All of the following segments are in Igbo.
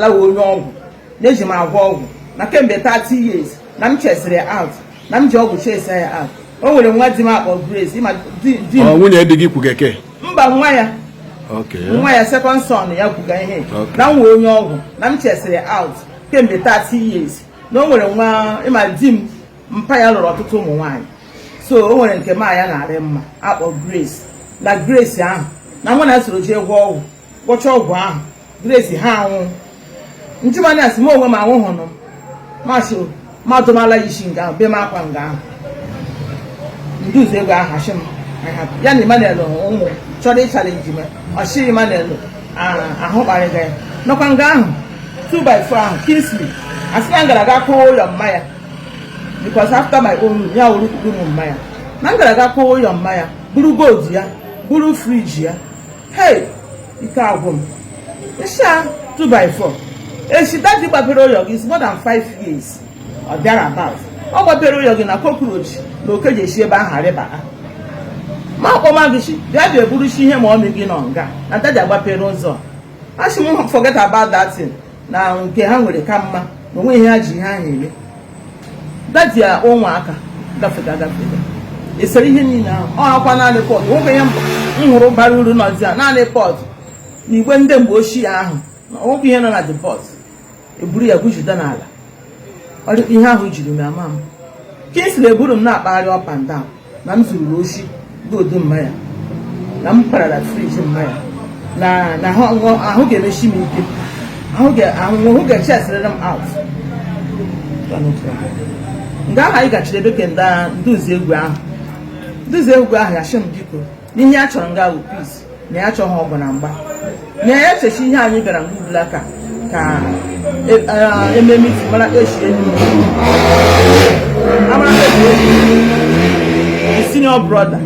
Stella wee onye ọgwụ, na-eji m agwọ ọgwụ na kemgbe 30 years, na m chesịrị out, na m ji ọgwụ chesa ya out. O nwere nwa di m akpọ Grace, ịma di Ọ m. Nwunye di gị kwugeke? Mba, nwa ya. Nwa ya, second son ya, kwuga ihe na m wee onye ọgwụ, na m chesịrị out kemgbe 30 years, na o nwere nwa, ịma di m, mpa ya lụrụ ọtụtụ ụmụ nwaanyị, so o nwere nke ma ya na-arị mma akpọ Grace, na Grace ahụ na mụ na ya soro jee gwọọ ọgwụ, gwọcha ọgwụ ahụ, Grace ha anwụ. Njụmanya asị m onwe m anwụhụnụ m masị mmadụ mala ya isi nga ahụ be m akwa nga ahụ nduzi ego ahụ asị m ya na Emmanuel ụmụ chọrọ ịchallenge m. Ọchị Emmanuel ahụ kparịga ya nọkwa nga ahụ 2 by 4 ahụ. Kingsley asị na m gara aga kụọ ụlọ mmanya, because after my own room, ya wuru room mmanya, na m gara aga kụọ ụlọ mmanya, buru gold ya, buru fridge ya. Hey, ike agwụ m. Nsha 2 by 4 echi daddy gbapere ụlọ gị is more than 5 years ọ bịara about. Ọ gbapere ụlọ gị na cockroach na oke ji esi ebe ahụ arịba ma akpọma gị chi bịa bịa eburuchi ihe ma ọmị gị nọ nga na daddy agbapere ụzọ. Asị m forget about that thing, na nke ha nwere ka mma, na onwe ihe ha ji ihe ahụ eme. Daddy a ụmụaka gafega gafega esere ihe niile ahụ. Ọ akwa naanị pot nwoke ihe m hụrụ bara uru nọzi a, naanị pot na igwe ndị mgbe ochie ahụ, na nwoke ihe nọ na the pot eburu ya gwujide n'ala. Ihe ahụ jiri m ama m. Kingsley eburu m na-akpagharị up and down na m zuru oshi gold mmanya, na m parara fridge mmanya, na ahụ ga-emechi m ike, ahụ ga-echesịrị m out. Nga ahụ anyị gachiri ebe ke nduzi egwu ahụ, nduzi egwu ahụ ya sị m biko, n'ihe ya chọrọ nga bụ peace, na ya achọghị ọgụ na mgba, na ya echechi ihe anyị bịara mgbe ubula ka eme meeting mara echi enyi amara echi senior brother.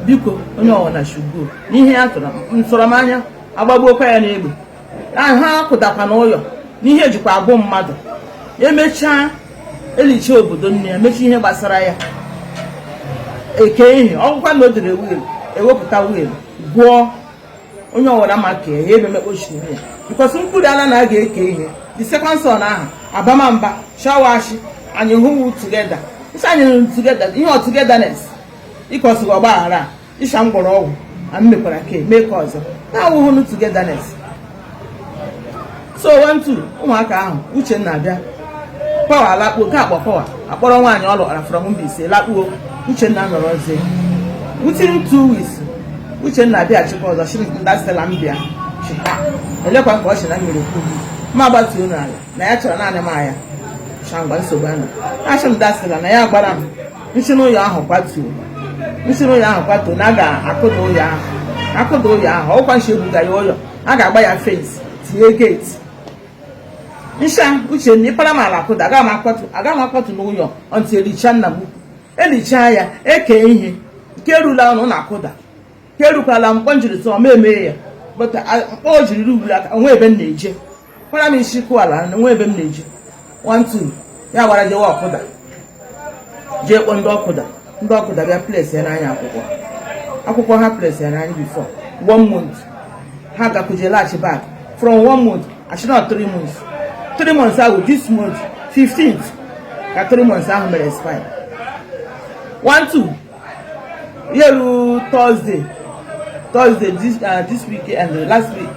Biko, onye ọwụna shugo n'ihe ya tụrụ nsọrọ m anya, agbagbuokwa ya n'egbe ahụ, ha kụdakwa n'ụyọ n'ihe ejikwa agwụ mmadụ. Emechaa elicha obodo nne ya, mechaa ihe gbasara ya, eke ihe ọgwụkwa na o dere will, ewepụta will gụọ onye ọwụla ma kee ya ebe mekpochiri ya, because mkpụrụ ala na a ga-eke ihe. The second son ahụ abamamba shawashi anyị hụwu together, nsị anyị hụrụ together, ihe ọ togetherness ịkọsịrị ọgbaghara ịsha mgbọrọ ọgwụ na m mekwara ke mee ka ọzọ na-awụhụnụ togetherness. So one two ụmụaka ahụ, Uchenna abịa power alakpuo nke akpọ power akpọrọ nwaanyị ọ lụtara from Mbaise lakpuo. Uchenna nọrọzie. Within 2 weeks, Uchenna abịaghachikwa ọzọ, sị nda Stella m bịa chi ha elekwa ka ọ sị na mmiri kwu ma gbatuo n'ala, na ya chọrọ naanị m aya shangwa nsogbu ahụ. Asị m Stella na ya gbara m nsi n'ụlọ ahụ kwatuo, nsi n'ụlọ ahụ kwatuo, na a ga-akụda ụlọ ahụ, akụda ụlọ ahụ ọkwa nshi ebuga ya ụlọ, a ga-agba ya fence, tinye gate. Nsha Uchenna, ịkpara m ala akụda, agaghị m akwatu, agaghị m akwatu n'ụlọ ọntị elicha nna m ukwu, elichaa ya, eke ihe nke erula ọnụ na akụda nke erukwala mkpọ njiri tụọ ma emee ya. But mkpọ o jiri ruru aka onwe ebe m na-eje kwara m isi kụọ ala onwe ebe m na-eje. One two ya gbara jewe ọkụda, jee kpọọ ndị ọkụda. Ndị ọkụda bịa place ya n'anya akwụkwọ, akwụkwọ ha place ya n'anya before one month, ha gakwuje laghachi back from one month, actually not 3 months. 3 months ahụ, this month 15th ka 3 months ahụ mere expire. One two ya eru Thursday, Thursday this week and last week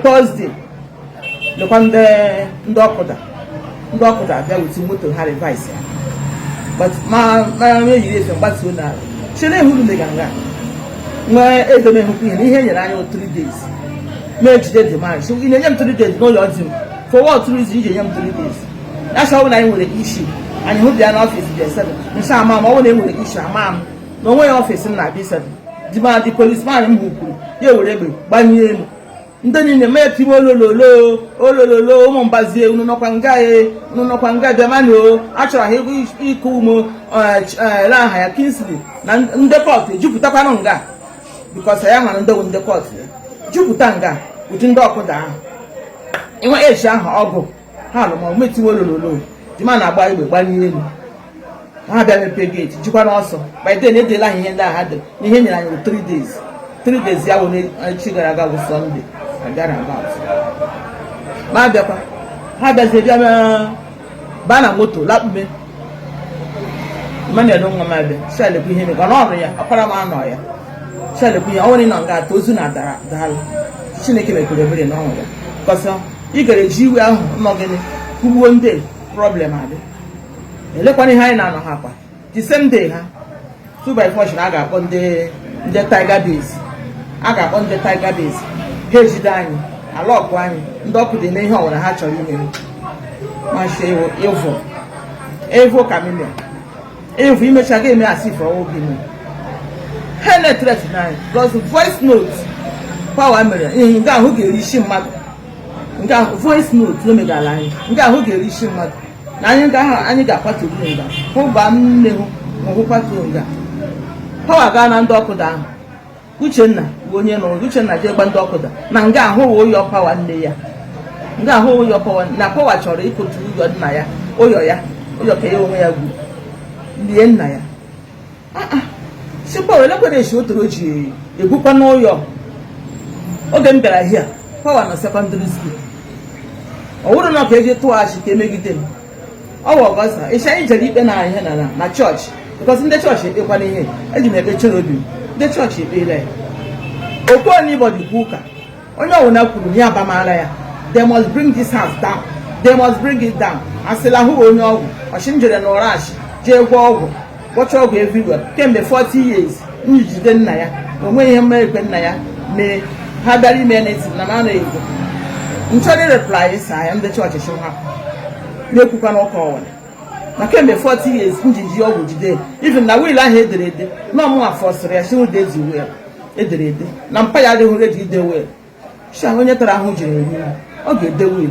Thursday, lekwa ndị ọkụda, ndị ọkụda abịa with moto ha revise ya. But ma eyiri efe mgbatuo n'ala chere ehuru mega nga nwee ego m ehukwu ihe na ihe nyere anyị 3 days ma ejide the man. So ị na-enye m 3 days n'ụlọ di m, for what reason iji enye m 3 days? Ya sọ ọ bụ na anyị nwere issue, anyị hụ bịa n'office bịa settle. Nsị ama m, ọ bụ na e nwere issue, ama m na onwe ya office m na-abịa settle. Di ma di policeman m hụ kwuru ya were egbe gbanye elu ndị niile mee tiwe olololo olololo. Ụmụ mbazie, unu nọkwa nga e, unu nọkwa nga bịamanụ o. Achọrọ ha ịkụ ụmụ ele aha ya Kingsley na ndị court ejupụtakwanụ nga, because ya nwere ndị ndị court ya jupụta nga ụdị ndị ọkụda ahụ inwe echi ahụ ọgụ ha nọ ma metiwe olololo. Dima na-agba egbe gbanye elu, ha bịa mepee gate jikwa n'ọsọ. By then edela ha ihe ndị a ha dere na ihe nyere anyị bụ 3 days. 3 days ya bụ echi gara aga bụ Sunday abịara about. Ma abịakwa, ha bịazie, bịa baa na moto lakpume. Emmanuel nwa m abịa shalekwa ihe mekwa n'ọrụ ya, ọkpara m anọ ya shalekwa ihe ọ nwere nọ nga atọ ozu na dara daalụ. Chineke mekwere ebere n'ọnwụ ya kọsọ ị gara eji iwe ahụ nọ gịnị kugbuo ndị problem adị. Elekwana ihe anyị na-anọ ha kwa the same day ha 2 by 4 a ga-akpọ ndị Tiger Base, a ga-akpọ ndị Tiger Base, ha ejide anyị, alọkụ anyị, ndị ọkụ dị eme ihe ọbụla ha chọrọ ime. Machi ịvụ ịvụ chameleon ịvụ imecha ga eme asị ife ọwụ gị mee ha na-ethreat na anyị plus voice note power mere ihe nke ahụ ga-eri isi mmadụ. Nke ahụ voice note o megara anyị, nke ahụ ga-eri isi mmadụ na anyị nga ahụ anyị ga-akwaturu nga hụ gbaa nne hụ ma hụ kwatuo nga power gaa na ndị ọkụda ahụ. Uchenna bụ onye nụrụ Uchenna jee gba ndị ọkụda na nga ahụ ụyọ power nne ya, nga ahụ ụyọ power na power chọrọ ịkụtu ụyọ nna ya, ụyọ ya, ụyọ ka ya onwe ya gburu lie nna ya. Si power elekwere esi otoro ji egwukwa n'ụyọ. Oge m bịara hia, power na secondary school, ọ wụrụ na ka eji tụọ achị ka emegide m. Ọ bụ Ọgọsta ịcha anyị jere ikpe na ihe na chọọchị, because ndị chọọchị ekpekwana ihe eji m ekpe cherubim. Ndị chọọchị ekpere ya okwu onye kwu ụka onye ọbụla kwuru na ya abamala ya. They must bring this house down, they must bring it down. Asịla hụ onye ọgwụ ọchị m jere n'ụra achị jee gwọọ ọgwụ, gwọcha ọgwụ everywhere kemgbe 40 years njide nna ya na onwe ihe mma ekwe nna ya mee. Ha bịara ime anything na m anaghị ego nchọrọ reply sa ya. Ndị chọọchị chi ha na-ekwukwa n'ụka ọwụla na kemgbe 40 years njiji ọgwụ jide, even na will ahụ edere ede na ọmụnwa fọsịrị ya si dezi will edere ede na mpa ya adịghị ready ide will. Sha onye tara ahụ jiri eru ọ ga-ede will.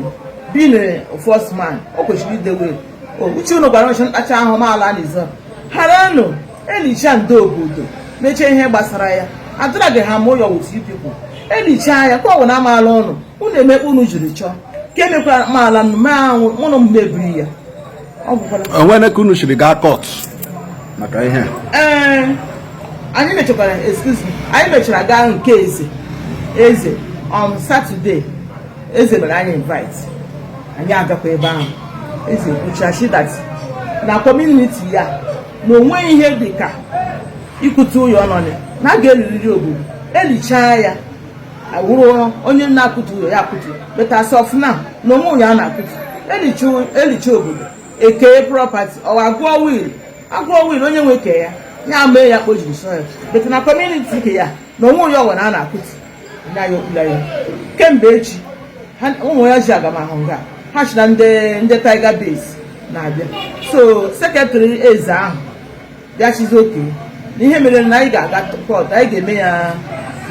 Being first man, o kwesịrị ide will. O uche unu gwara nche mkpacha ahụ maala n'izo haranụ elicha ndo obodo mechie ihe gbasara ya adịraghị ha ma ụyọ with you people elichaa ya ka ọ bụ na amaala ụnụ unu emekpe unu jiri chọọ ka emekwara maala nnu mee anwụ mụnụ m mebiri ya ọ gwụkwara. Onwere ka unu siri gaa court maka ihe a? Ee, anyị mechakwara, excuse me, anyị mechara gaa nke eze. Eze on Saturday, eze mere anyị invite, anyị agakwa ebe ahụ. Eze kwuchachi that na community ya na onweghị ihe dị ka ikwute ụyọ nọ na a ga-eliriri obodo elichaa ya awụrụ onye na-akụtu ụyọ ya akụtu, but as of now na onwe ụyọ a na-akụtu elicha obodo eke property ọwa agụọ will, agụọ will, onye nwe ke ya ya mee ya kpojiri so ya, but na community ke ya na onwe ụyọ ọwara a na-akụtu ndị anyị okpula ya kemgbe echi ụmụ ya ji agamahụ nga ha si na ndị Tiger Base na-abịa. So secretary eze ahụ bịachizi oke na ihe mere na anyị ga-aga court, anyị ga-eme ya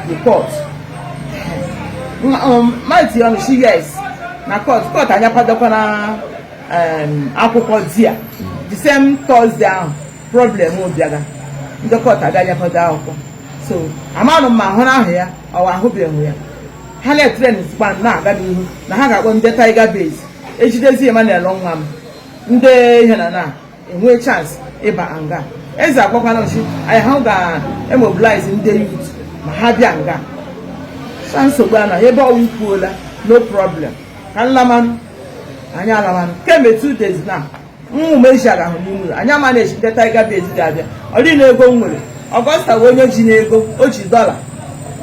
report maịtị ọnụ si yes na court. Court anyị akwadokwana akwụkwọ di ya the same Thursday ahụ problem bịara, ndị court abịa nyakwado akwụkwọ. So amanụ m ma ahụrụ ahụ ya ọwa ahụbeghị ya. Ha na-etrain span na-aga n'ihu na ha ga-akpọ ndị Tiger Base ejidezi Emmanuel nwa m ndị ihe na enwe chance ịba nga. Eze agwakwana nchi anyị ha ga-emobilize ndị youth ma ha bịa nga sa nsogbu a na ebe ọwa ikwuola no problem ka nlamanụ anyị alamanụ kemgbe 2 days na ụmụ m eji agahụ n'ime ụlọ anyị ama na-echi ndị Tiger Base ga-abịa. Ọ dịghị na ego m nwere. Ọgọsta bụ onye ji n'ego, o ji dọla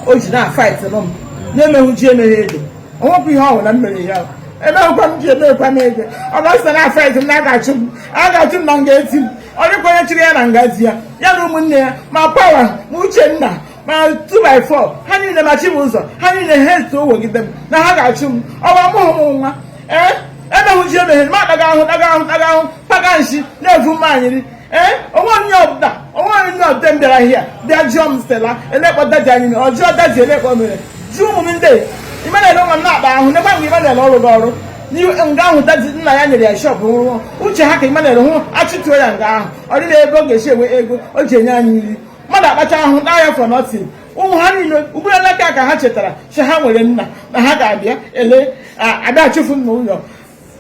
o ji na fight nụ m na-emeghu ji emeghe ego onwepụ ihe ọhụrụ na m mere ya emeghụkwa m ji emekwa m ego. Ọgọsta na fight m na a ga-achụ m, a ga-achụ m na nga eti m. Ọ dịkwa onye chịrị ya na nga di ya, ya na ụmụnne ya, ma Power, ma Uchenna, ma 2x4 ha niile, ma Chibụzọ ha niile, ha eto wegide m na ha ga-achụ m. Ọwa amụghị m nwa ee emehụ ji emeghe ma akpaga ahụ kpaga ahụ kpaga ahụ kpaga nshi na-evu mmanyịrị ee onwe onye ọbụla, onwe onye ọbụla m bịara hịa bịa jụọ m Stella elekpọ daddy anyị mere ọ jụọ daddy elekpọ mere jụọ ụmụ m ndị Emmanuel nwa m na-akpa ahụ nekwa mgbe Emmanuel ọrụ gị ọrụ nga ahụ daddy nna ya nyere ya shop rụọ uche ha ka Emmanuel hụ achịtuo ya nga ahụ ọ dịghị ebe ọ ga-esi enwe ego o ji enye anyị nri. Mmadụ akpacha ahụ taa ya for nothing. Ụmụ ha niile ugboro alaka ka ha chetara si ha nwere nna na ha ga-abịa ele abịa achụfu nna ụlọ.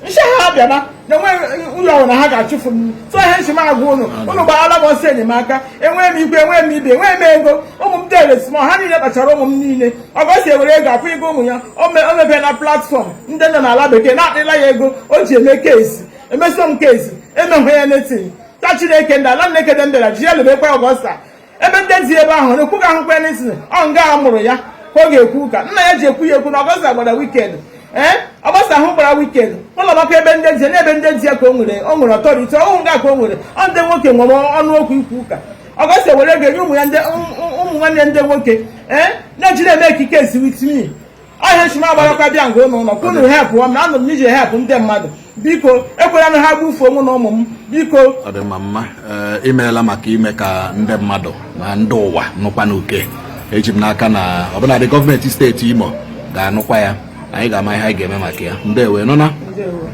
Nshi ha bịara na enweghị ụlọ ọrụ na ha ga-achụfu m. So ihe nshi m agwa unu, unu gbara m ọsọ enyemaka. Enweghị m ikwu, enweghị m ibe, enweghị m ego. Ụmụ m dere small, ha niile kpachara ụmụ m niile. Ọgọsi ewere ego akwụ ego ụmụ ya. O mepee na platform ndị nọ n'ala bekee na-akpịla ya ego o ji eme case. Emeso m case, emehụ ya netin ta. Chineke ndị ala nnekede mbịara ji ya lebekwa Ọgọsta ebe ndị dị ebe ahụ na-ekwughị ahụkwa netin. Ọ nga a mụrụ ya ka ọ ga-ekwu ka nna ya ji ekwu ya ekwu na Ọgọsta gbara wicked. Ee, Ọgọsta ahụ gbara wicked ụlọ maka ebe ndị dị n'ebe ndị dị ya ka o nwere authority ọhụụ nga ka o nwere. Ọ ndị nwoke nwere ọnụ okwu ikwu ụka. Ọgọsta were ego enye ụmụ ya, ndị ụmụ nwanne ndị nwoke, ee, na-ejiri eme ekike esi with me. Ọhịa nchima agbarakwa bịa nga ụlọ ụlọ ka unu help m na anụ m n'ije help ndị mmadụ. Biko, ekwela na ha gbufuo mụ na ụmụ m, biko. Ọ dị mma mma. Ee, imeela maka ime ka ndị mmadụ na ndị ụwa nụkwa n'uke. Eji m n'aka na ọbụnadị gọọmenti steeti Imo ga-anụkwa ya. Anyị ga-ama ihe anyị ga-eme maka ya. Ndewo, nụna. Ndewo.